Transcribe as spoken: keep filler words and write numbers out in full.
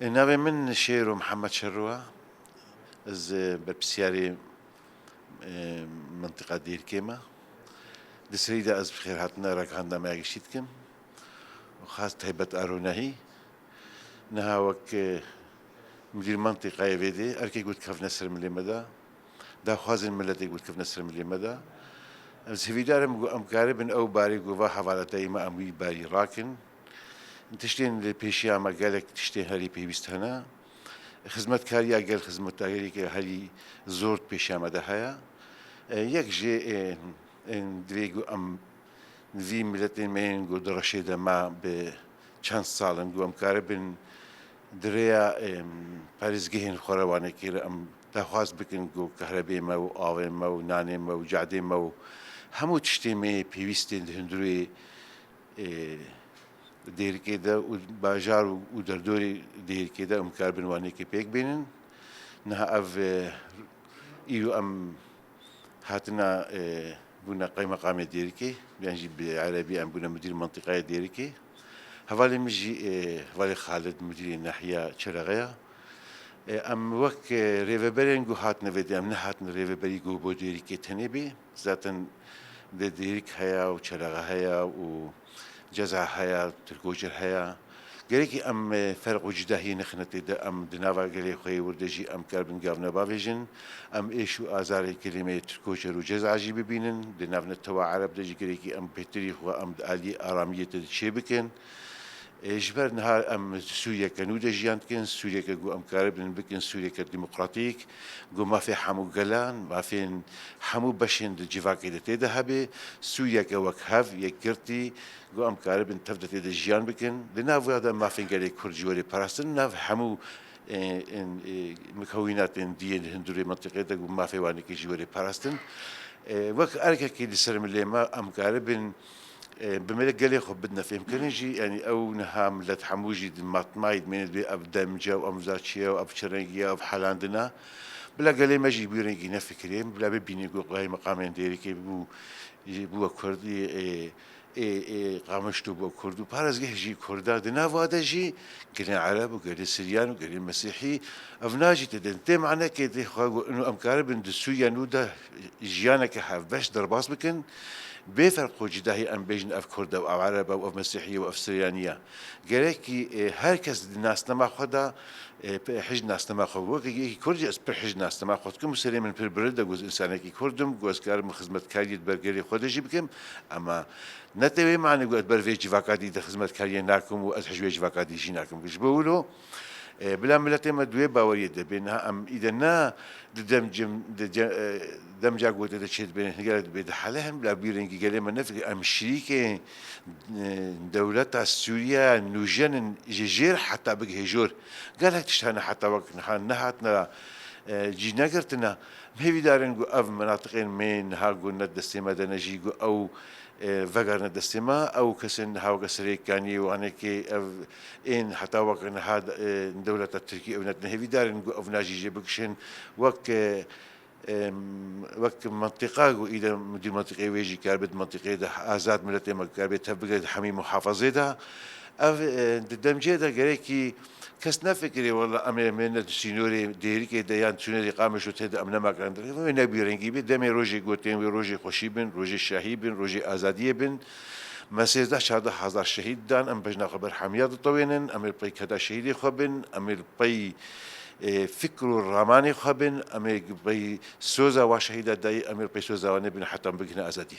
Navê min Şêro Mihemed Şerro e. Ez, e, berpirsiyarê, e, mentiqa Dêrikê me. Di serî de ez bi xêrhatina ragihandina me ya giştî dikim. Û xas taybet a ronahî. Niha wek, e, mudîr mentiqayê vê dê, erkek got kevne ser milê me de. Daxwazên miletê got kevne ser milê me de. Ez hêvîdar im ku em karibin ew barê ku va hevalateyê me em wî barî rakin. Tiştên li pêşiya me gelek tiştên herî pêwîst hene. Xizmetkariya gel xizmetkariyeke herî zor pêşiya me de heye. E, yek jê, e, e, divê ku em vî miletên me yên ku di reşê de me bi çend sal in ku em karibin di rêya, em, parêzgehên xwe re wan ê kir, em daxwaz bikin ku kahrebê me û avê me û nanê me û cadê me û hemû tiştê me yê pêwîstên di hundirê, e, Dêrikê de û bajar û, û derdorê Dêrikê de em karibin wan ê kir pêk bînin. Niha ev, e, îro em hatina, e, bûna qeymeqamê Dêrikê, yan jî bi erebî em bûne mudîr mentiqaya Dêrikê. Hevalê min jî, e, hevalê Xalid, mudîrê nahiya Çelexe ya. E, em wek, e, rêveberên ku hatine vê de, em nehatine rêveberî ku bo Dêrikê tenê bê. Zaten de Dêrik heye û Çelexe heye û Ceza heye, Tirkoçer heye. Gerekî em, e, ferq û cudahiyê nexine tê de, em di nava gelê xwe yê wir de jî em karibin gavne bavêjin. Em êş û azarê gelê me yê Tirkoçer û Ceza jî bibînin. Di nav netewa Ereb de jî gerekî em bêhtirî xwe em di aliyê aramiyê de çê bikin. E, ji ber niha em Sûriyeke nû de jiyan dikin, Sûriyeke ku em karibin bikin Sûriyeke demokratîk, ku mafê hemû gelan, mafên hemû beşên di civakê de tê de hebe, Sûriyeke wek hev, yekgirtî, ku em karibin tev de tê de jiyan bikin. Di nav wê de mafên gelê Kurd ji werê parastin, nav hemû, e, in, e, mikewînatên diyê di hundirê mentiqê de ku mafê wan êkê ji werê parastin. E, wek erkekî li ser milê me em karibin, e, bi milê gelê xwe bidine fêhmkirin jî, yanî ew niha milet hemû jî di matmayî dimêne dibê ev demce û ev zaçiye û ev çi rengî ye, ev helandina. Bila gelê me jî bi wî rengî nefikirê, bila bibînin ku qeymeqamên Dêrikê bû, bû we Kurdî, e, ê, ê Qamişlo bû Kurd û parêzgeh jî Kurda. Di nav wa de jî gelên Ereb û gelê Siryan û gelê Mesîhî, ev na jî tê de. Tê manekê tê xwe ku ino em karibin di Sûriya nû de jiyaneke hevbeş derbas bikin. Bê ferq û cudahî em bêjin ev Kurd e û ev Ereb e û ev Mesîhî ye û ev Siryanî ye. Gerekî, e, her kes di nasnama xwe de, e, pê hij nasnama xwe. Wek yekî Kurd jî ez pir hij nasnama xwe dikim û serê min pir bilind e ku ez însanekî Kurd im, ku ez karim xizmetkariyê di ber gelê xwe de jî bikim. Ema ne tê wê manê ku ez ber vê civaka dî de xizmetkariyê nakim û ez hij wê civaka dî jî nakim. Ji bo wilo, e, bila miletê me di wê baweriyê de bê. Niha em îde ne di dem cem-, di ce-, e, demca ku tê de çê dibê, gelek dibê di hele hin, bila bi wî rengî gelê me nefikir, em şirîkê, e, dewleta Sûriye nûjen in ji jêr heta bigihê jor. Gelek tişt hene heta wek niha nehatine, e, cî negirtine. Em hêvîdar in ku ev minatiqên me niha ku ne destê me de ne jî ku ew, e, vegerine destê me, ew kesên niha weke Serêkaniyê û hanekê ev ên heta weke niha, e, dewleta Tirkî ew nedine. Hêvîdar in ku ev najî jê bikişin. Wek, e, Em, wek mentiqa ku îde mudîr mentiqê wê jî karibe di mentiqê de azad miletê me karibe tev bigire di hemî muhafazê de. Ev, e, di demcê de gerekî kes nefikirê, wela em ê, em ê ne di sînorê Dêrikê de yan sînorê Qamişlo tê de em nemakirin. Wê ne bi wî rengî bê. Demê rojê gotên wê rojê xweşî bin, rojê şahî bin, rojê azadiyê bin. Me sêzdeh çardeh hezar şehîd dan, em bejna xwe ber hemiya ditewênin, em ê li pey keda şehîdê xwe bin, em ê li pey, e, fikr û ramanê xwe bin, em ê li pey soza wa şehîda dayî, em ê li pey soza wan bin heta em bigihine azadî.